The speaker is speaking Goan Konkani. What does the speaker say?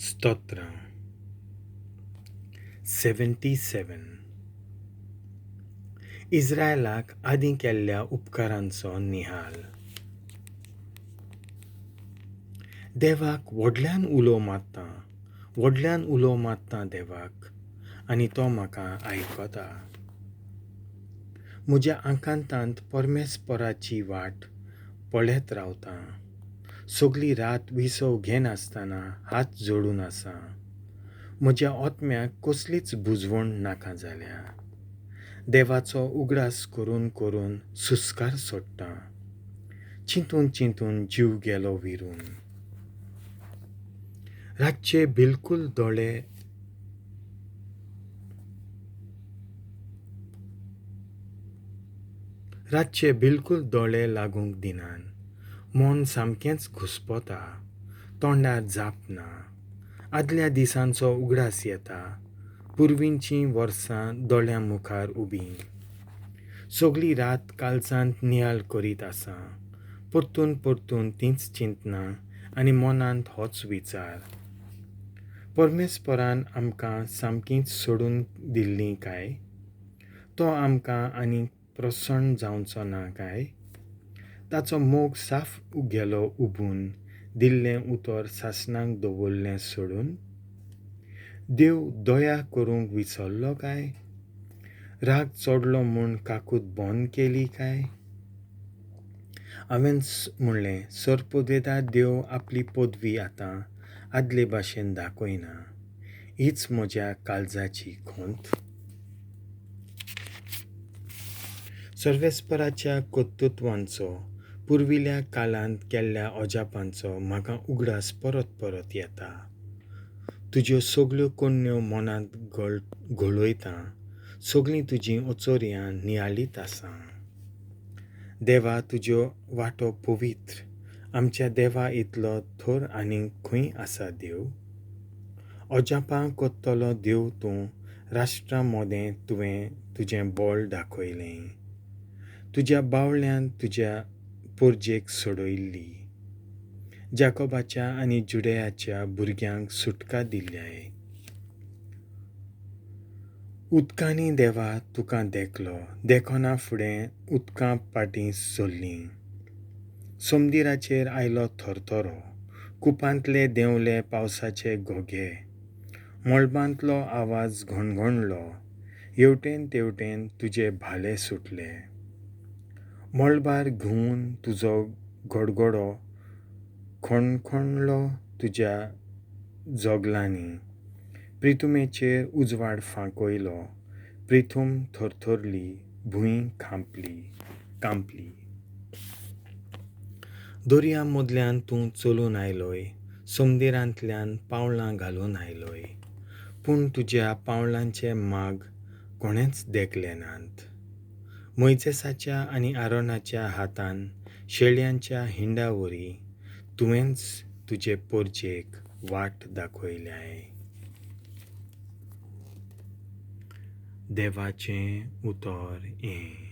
स्तोत्रां. 77. इस्रायलाक आदीं केल्ल्या उपकारांचो निहाल. देवाक व्हडल्यान उलो मारता, व्हडल्यान उलो मारता देवाक, आनी तो म्हाका आयकता. म्हज्या आकांतांत परमेस्पराची वाट पळयत रावता. सगली रात विसव घेनासतना हात जोडून आसा. म्हज्या आत्म्याक कसलीच बुजवण नाका जाल्या. देवाचो उगडास करून करून सुस्कार सोडटा. चिंतून चिंतून जीव गेलो विरून. रातचे बिलकुल दोळे रातचे बिलकुल दोळे लागूंक दिनान. मन सामकेंच घुस्पता. तोंडार जाप ना. आदल्या दिसांचो उगडास येता. पुर्वींचीं वर्सां दोळ्यां मुखार उबीं. सगली रात कालसांत नियाळ करीत आसा. परतून परतून तींच चिंतना आनी मनांत होच विचार. परमेस्परान आमकां सामकींच सोडून दिल्लीं काय? तो आमकां आनी प्रसन्न जावचो ना काय? ताचो मोग साफ गेलो उबून, दिल्लें उतर सासणाक दवरलें सोडून? देव दया करूंक विसरलो काय? राग चडलो म्हूण काकूत बंद केली काय? हांवें म्हणलें, सर्पवेदा देव आपली पदवी आतां आदले भाशेन दाखयना. हीच म्हज्या काळजाची खंत. सर्वेस्पराच्या कर्तृत्वांचो, पुर्विल्ल्या काळांत केल्ल्या अजापांचो म्हाका उगडास परत परत येता. तुज्यो सगल्यो कोण्ण्यो मनांत घोळयता. सगलीं तुजीं अचोर्यां नियाळीत आसा. देवा, तुज्यो वाटो पवित्र. आमच्या देवा इतलो थोर आनीक खंय आसा देव? अजापां करतलो देव तूं. राष्ट्रां मदें तुवें तुजें बळ दाखयलें. तुज्या बावळ्यान तुज्या पोरजेक सोडयल्ली. जाकोबाच्या आनी जुडयाच्या भुरग्यांक सुटका दिल्याय. उदकांनी देवा तुका देखलो. देखना फुडें उदकां पाटीं सरलीं. सोमदिराचेर आयलो थरथरो. कुपांतले देंवले पावसाचे घोगे. मळबांतलो आवाज घणघणलो. हेवटेन तेवटेन तुजे भाले सुटले. मळबार घुंवून तुजो गडगडो खणखणलो तुज्या जोगलांनी. प्रिथुमेचेर उजवाड फांकयलो. प्रिथूम थरथरली. भूंय कांपली. दर्या मदल्यान तूं चलून आयलोय. समुद्रांतल्यान पावलां घालून आयलोय. पूण तुज्या पावलांचे माग कोणेंच देखले नात. मोयजेसाच्या आनी आरोनाच्या हातान शेळयांच्या हिंडावरी तुवेंच तुजे पोरजेक वाट दाखयल्याय. देवाचें उतर हें.